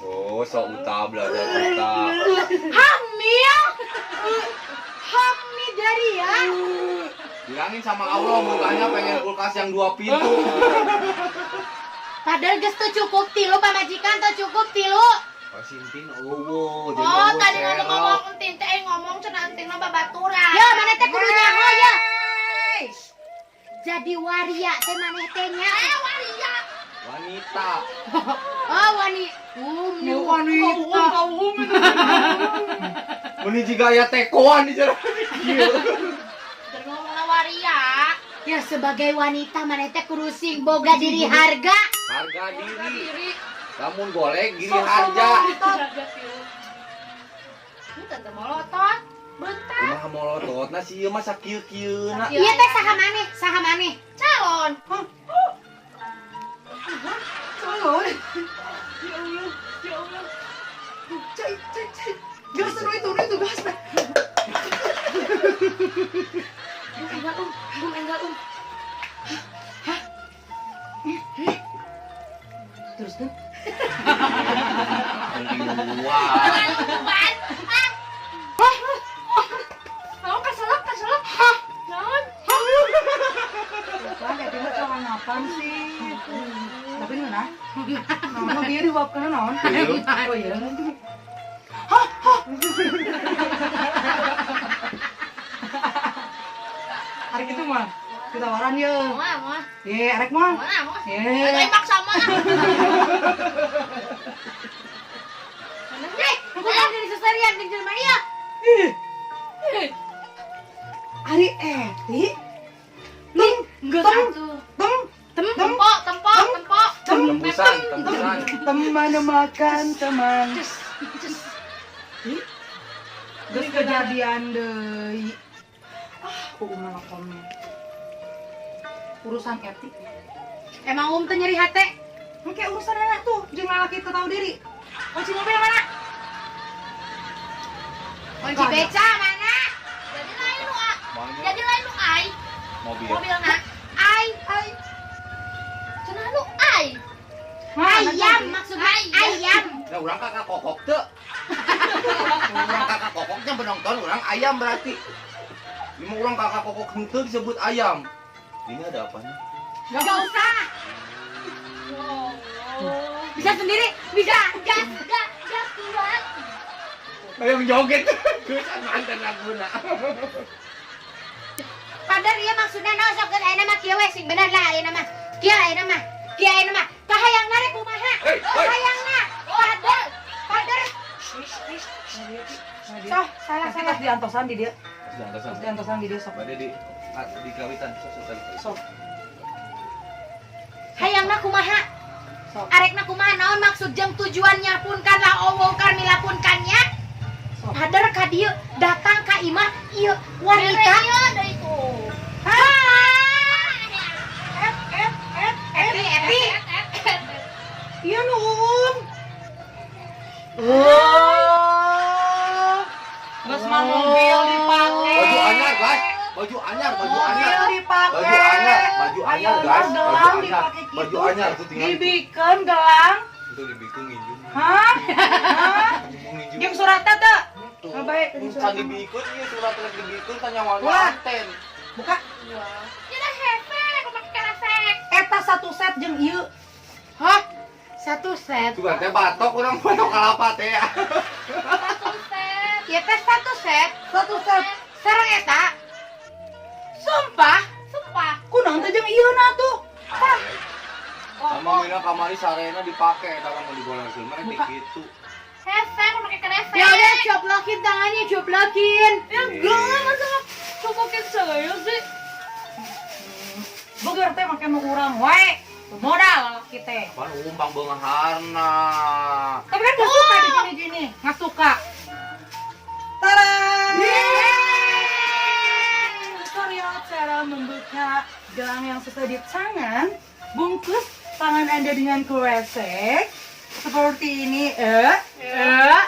Oh, sok uta belajar uta. Hamil. Hamil dari ya. Bilangin sama Allah mukanya pengen kulkas yang dua pintu. Padahal geus teu cukup tilu, pamajikan teu cukup tilu. Pas Entin euweuh, jadi Oh, euweuh tadi serep. ngomong entin teh ngomong cenah entin mah babaturan. Ya, maneh teh kudu nyaho ya. Jadi waria teh maneh teh nya. Eh, waria. Wanita. Oh, wani. Ya, wanita. Meni jiga aya tekoan di jalan. Dari ngomongna waria. Ya, sebagai wanita maneh teh kudu sing boga diri harga. Harga diri. Lamun golek gini harga. Ini tante molotot. Bentar. Kumaha molototna sih ieu mah sakieu-kieuna. Iya teh saha maneh? Saha maneh? Calon. Calon. Ya Allah, ya Allah. Cai, cai, cai. Gas terus itu, itu gas. Enggal um, um enggal um. Hah? Terus kan? Wah. Lupa. Ah. Oh, kaselak, kaselak. Naon? Kan kayak mah calon apaan sih? Tapi gimana? Naon bieu diuapkeun naon? Oh iya. Hah, hah. Hari itu mah ditawaran ye. Moal, moal. Ye, arek mah. Moal, moal. Ye. Ayo maksa mah. Eh, bukan dari seserian jeung jelema ieu. Ih. Ari Eti. Nih, Geus Tem. atuh. Tem, Tem. Tempo, tempo, tempo. tem, Tembusan, tembusan. teman makan teman. Ih. Geus kejadian deui. Ah, uung komen. Urusan Eti. Emang um teh nyeri hate? Engke urusan anak tuh, jeung lalaki teu tahu diri. Kunci mobil mana? Kunci beca mana? Jadi lain nu a. Mana? Jadi lain nu ai. Mobil. Mobilna ai ai. Cenah nu ai. Ayam maksudnya ayam. Nah, urang kakak kokok teu. Urang kakak kokoknya penonton, urang ayam berarti. Lima urang kakak kokok henteu disebut ayam. Ini ada apanya? Gak usah. Bisa sendiri, bisa. Gas, gas, gas kuat. Ayo joget. Geus mantan laguna. Padahal ieu maksudna naon sok geus ayeuna mah kieu we sing bener lah ayeuna mah. Kieu ayeuna mah. Kieu ayeuna mah. Kahayangna rek kumaha? Hei, hei. Kahayangna. Pader, pader. Soh, salah, Nanti salah. pas diantosan di dia. Diantosan. Pas diantosan di dia sok. Bade di kawitan sok sok sok. Sok. Hayangna kumaha? Sok. Arekna kumaha naon maksud jeung tujuannya pun kan lah owo karmila pun kan nya. Sok. Pader ka dieu datang ka imah ieu wanita. Iya, dari itu. Hah? F F F F. Epi, Epi. Iya nu Uum. Oh. Geus mah mobil dipake. Baju anyar, guys. Baju anyar, baju anyar. Mobil dipake. Baju anyar, baju anyar, guys. Ayeuna Baju gelang anyar. dipake kitu. Baju anyar tuh tinggal. Dibikeun gelang. Itu dibikeun nginjem. Hah? Hah? Nginjem. Jeung suratna teu? Tuh. Oh, baik, tadi Can dibikeun ieu surat rek dibikeun tanya Wah. manten. Buka. Ya dah hefe, aku pakai keresek. Eta satu set jeung ieu. Hah? Satu set. Tuh teh batok urang batok kalapa teh. Satu set. Ya teh satu set. Satu set. Sareng eta. Sumpah. Sumpah. Kunaon teh jeung ieu na tuh? Sama mina kamari sarena dipake eta mau digolerkeun mah Buka. kitu. Hefe, aku pakai keresek. Ya udah coplokin tangannya, coplokin. Ya enggak lah, masa copokin saya sih? Beger teh make nu urang wae. Modal lalaki teh. Pan umpang beungharna. Tapi kan gak suka di gini-gini. Nggak suka. Tara! Tutorial cara membuka gelang yang susah di tangan. Bungkus tangan Anda dengan kresek. Seperti ini. Eh, eh.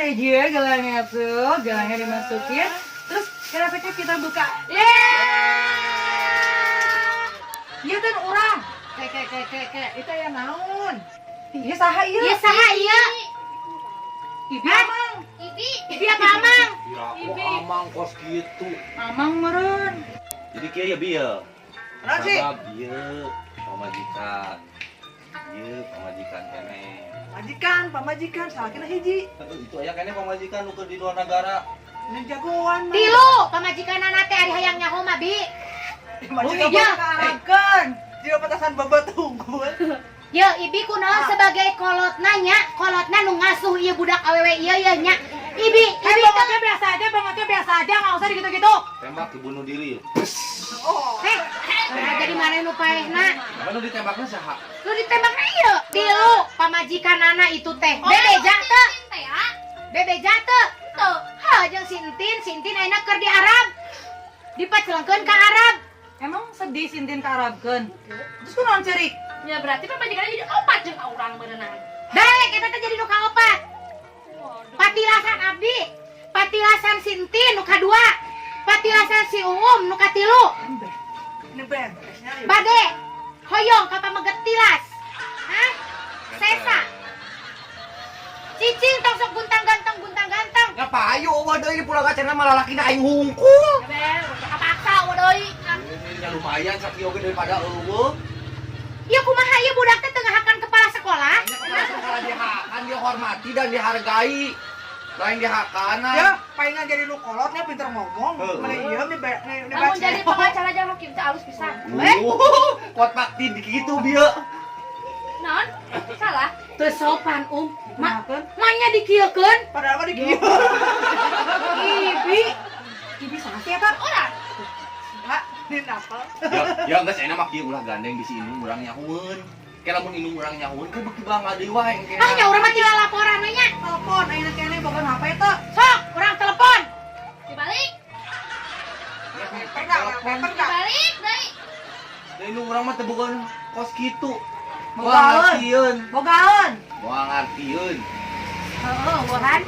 aja gelangnya tuh, gelangnya dimasukin. Terus kerepeknya kita buka. Iya kan urang. Kayak kayak kayak kayak Itu ya naon? Iya saha ieu? Ieu saha ieu? Ibi amang. Ibi. Ibi apa amang? Kira aku amang kos gitu. Amang meureun. Jadi kieu ya bieu. Naon sih? Sabab bieu pamajikan. Bieu pamajikan keneh. Majikan, pamajikan, salakina hiji. Heeh, itu aya keneh pamajikan nu keur di luar negara. Ini jagoan mah. Tilu pamajikanana teh ari hayang nyaho mah bi. Majikan iya. kaarabkeun. Jiwa petasan bebet unggul. Ye, ibi kunaon sebagai kolotna nya, kolotna nu ngasuh ieu budak awewe ieu ye nya. Ibi, ibi teh biasa aja, bangotnya biasa aja, nggak usah digitu-gitu. Tembak dibunuh diri. Oh. Heh, nah, jadi mana nu paehna? Apa nu ditembakna saha? Nu ditembakna ieu. Tilu pamajikanana itu teh. Bebeja teu? Teh ya. Bebeja teu? Teu. Ha, jeung si Entin, si Entin ayeuna keur di Arab. Dipacelengkeun ka Arab. Emang sedih sintin kaarabkeun. Terus kunaon ceurik? Ya berarti pamajikannya jadi opat jeung urang berenang. Daek eta teh jadi nu kaopat. Patilasan abdi, patilasan si Entin nu kadua, patilasan si Uum nu katilu. Ini beresnya ya. Bade, hoyong ka pameget tilas. Hah? Sesa. Cicing tong sok guntang ganteng guntang ganteng. Ya payu eueuh deui di pulau gacana malah lalakina aing hungkul. Ya be, paksa deui. Ya lumayan sakieu oge daripada eueuh. Ya kumaha ieu budak teh teu ngahakan kepala sekolah? Hanya kepala sekolah dihakan, dihormati dan dihargai. Lain dihakana. Ya, palingan jadi lu kolotnya pinter ngomong. Heeh. Mana iya nih nih nih Lamun jadi pengacara jeung hakim teh alus pisan. Kuat pakti gitu bieu. Naon? Salah. Teu sopan um. Ma, manya dikieukeun. Padahal mah di kieu. Ibi. Ibi saha sih eta? Urang. Hah, di napel. Ya, ya geus enak mah kieu ulah gandeng di si indung urang nyahueun. Ke lamun indung urang nyahueun ke beuki bangga deui wae engke. Ah nya urang mah tinggal laporan we nya. Telepon ayeuna keneh boga HP teu? Sok, urang telepon. Dibalik. Pernah, pernah. Dibalik deui. Da indung urang mah teu boga kos kitu. Moal Bogaeun. ngartieun. Bogaeun. Moal ngartieun. Heeh, bohan.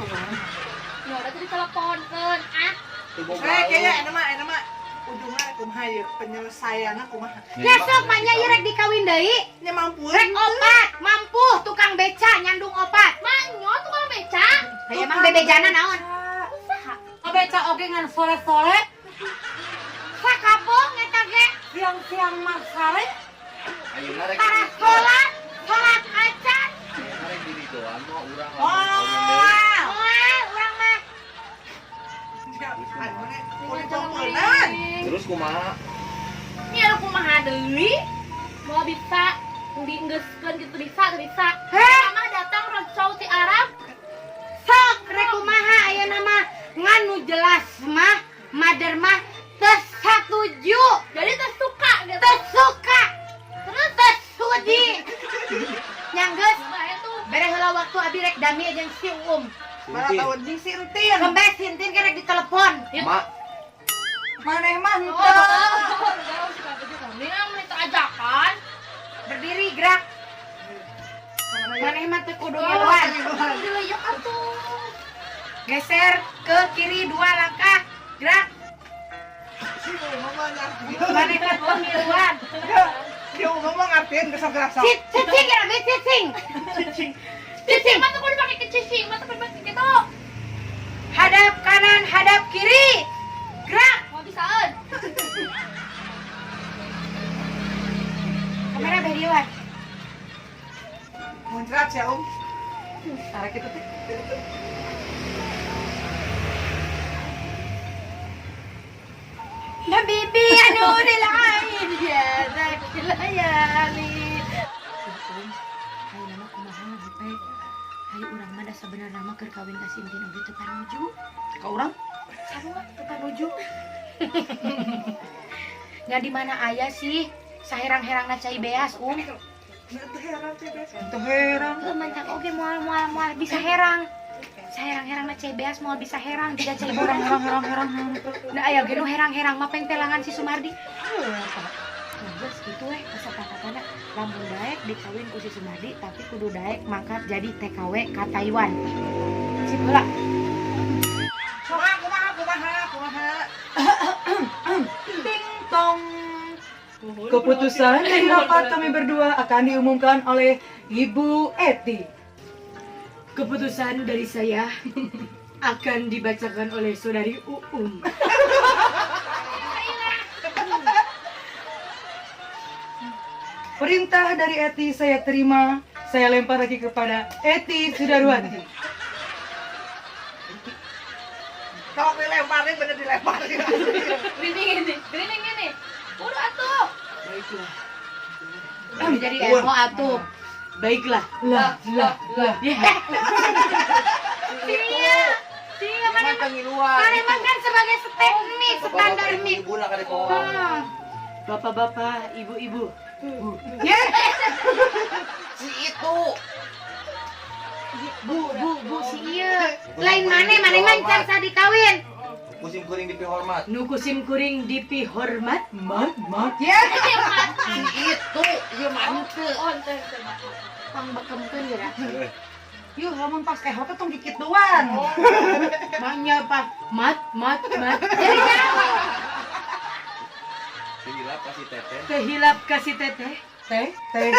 Ya udah tadi teleponkeun ah. Teu Eh, bogaeun. kayaknya enak mah ujungnya kumaha ieu penyelesaianna kumaha? Ya sok manya ieu rek dikawin deui. Nya mampu. Rek opat, mampu tukang beca nyandung opat. Manyo tukang beca. Kayak emang bebejana naon? Usaha. Beca oge ngan sore-sore, Sakapung eta ge siang-siang mah sare. Ayeuna rek tara salat, salat acan. Ayeuna rek diridoan mah urang lamun kawin deui. Wah. Moal urang mah. Terus kumaha? Ini anu kumaha deui? Mau bisa dienggeuskeun gitu bisa teu bisa. Heh. Mama datang roadshow ti Arab. Sok rek kumaha ayeuna mah ngan nu jelas mah mother mah teu satuju, Jadi teu suka gitu. teu suka, terus teu sudi. Nya geus Bae tuh. bere heula waktu abi rek dami jeung si Uum. Mana tahu jeung si Entin. Kembes si Entin ge rek ditelepon. Mak, Maneh mah Oh, henteu. enggak, ini mah itu ajakan. Berdiri gerak. Maneh mah teu kudu ngiluan. Dileyek atuh. Geser ke kiri 2 langkah. Gerak. Si ngomong ngartieun. Maneh mah teu ngiluan. Dia ngomong ngartieun geus gerak sok. Cicing ya, Bi, cicing. Cicing. Cicing. Mata kudu pakai kecicing, mata kudu pakai gitu. Hadap kanan, hadap kiri. Gerak. Mau bisaeun. Kamera beh dieu wae. Muncrat ya, Om. Tarik itu teh. Habibi ya nuril ain ya zakil layali. Ayo nama kumaha Pe? Ayo urang mah da sabenerna mah keur kawin ka si Entin oge teu panuju. Ka urang? Sarua teu panuju. Nya di mana aya sih saherang-herangna cai beas um. Teu heran teh beas. Teu heran. Heuh mantap oge moal moal moal bisa herang. Saherang-herangna cai beas moal bisa herang jiga cai borang. Herang herang herang. Nah aya ge nu herang-herang mah pengtelangan si Sumardi. Geus kitu weh kesepakatana lamun daek dikawin ku si Sumardi tapi kudu daek mangkat jadi TKW ka Taiwan. Sip heula. Kumaha, kumaha, kumaha, kumaha. Ting tong. Keputusan dari rapat kami berdua akan diumumkan oleh Ibu Eti. Keputusan dari saya akan dibacakan oleh saudari Uum. Perintah dari Eti saya terima. Saya lempar lagi kepada Eti Sudarwati. Kalau dilemparin bener dilemparin. Gini gini, gini gini. Udah atuh. Baiklah. Jadi emo atuh. Baiklah. Lah, lah, lah. Ya. Iya. Iya, mana Emang pengiluan. Mana emang kan sebagai teknik standar mik. Ibu lah kali pohon. Bapak-bapak, ibu-ibu. Ya, Si itu. Bu, bu, bu si ieu. Lain mana mana mah can dikawin. Musim kuring dipihormat. Nu kusim kuring dipihormat. mat, mat, ya. Si itu, ieu mah henteu. Oh, ente ente. Pang bekemkeun geura. Yuh, lamun pas eho teh tong kikituan. Maknya pas mat mat mat. Jadi nyaho. Hilap kasih teteh. Kehilap kasih teteh. Teh, teh.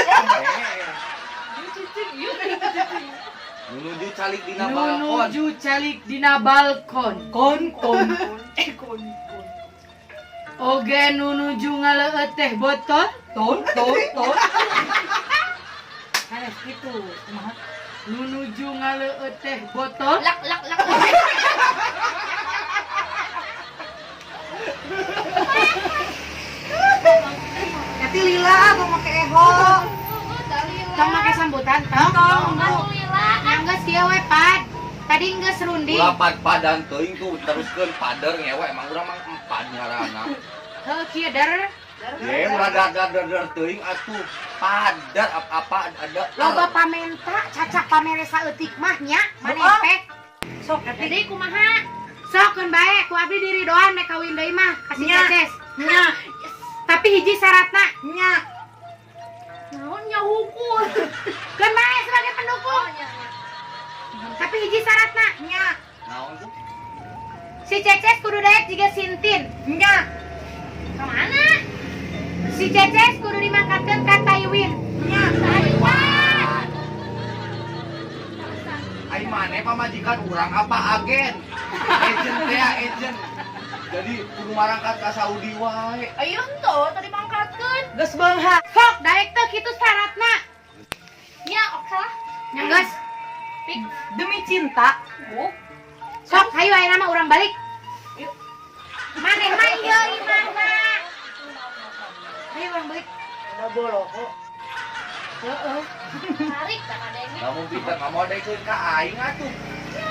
Menuju calik dina balkon. Nunuju calik dina balkon. Kon, kon. Oge nunuju ngaleueut teh botol. Ton, ton, ton. Sanes kitu. Kumaha? Nunuju ngaleueut teh botol. Lak lak lak. Eti lila tong make eho. Tong make sambutan tong. Tong. Yang geus kieu we pad. Tadi geus runding. Ulah pad-padan teuing tuh teruskeun pader ngewe emang urang mah empad ngaranna. Heuh kieu der. Ye, ulah dar-dar teuing atuh. Pader apa ada. Loba pamenta cacak pamere saeutik mah nya maneh teh. Sok Eti. Jadi kumaha? Sok keun bae ku abdi diri doan nek kawin deui mah kasih Nya. Ceces. Nya, Tapi hiji syaratna nya. Naon nya hukum. keun bae sebagai pendukung. Oh, nya. Tapi hiji syaratna Nya, Naon tuh? si Ceces kudu daek jiga Sintin. nya, Kemana? Si Ceces kudu dimangkatkeun ka Taiwin. nya. Taiwan. Ai maneh pamajikan urang apa agen? Agent teh agent. Jadi kudu marangkat ka Saudi wae. Ayo ente tadi mangkatkeun. Geus beunghar. Sok daek teh kitu syaratna. Ya, oke lah. Nya geus. Fix. Demi cinta. Bu. Sok hayu ayeuna mah urang balik. Maneh mah ieu imahna. Hayu urang balik. Udah boloho. Heeh. Tarik tak ada ini. Kamu pinter, kamu daekeun ka aing atuh.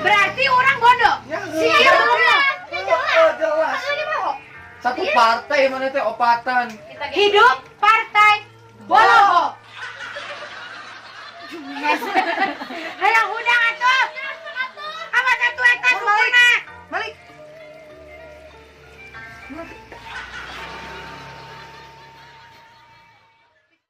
Berarti orang bodoh. Ya, Si ieu bodoh. Oh, jelas. Satu partai mana teh opatan. Kita Hidup partai Boloho. Hayang hudang.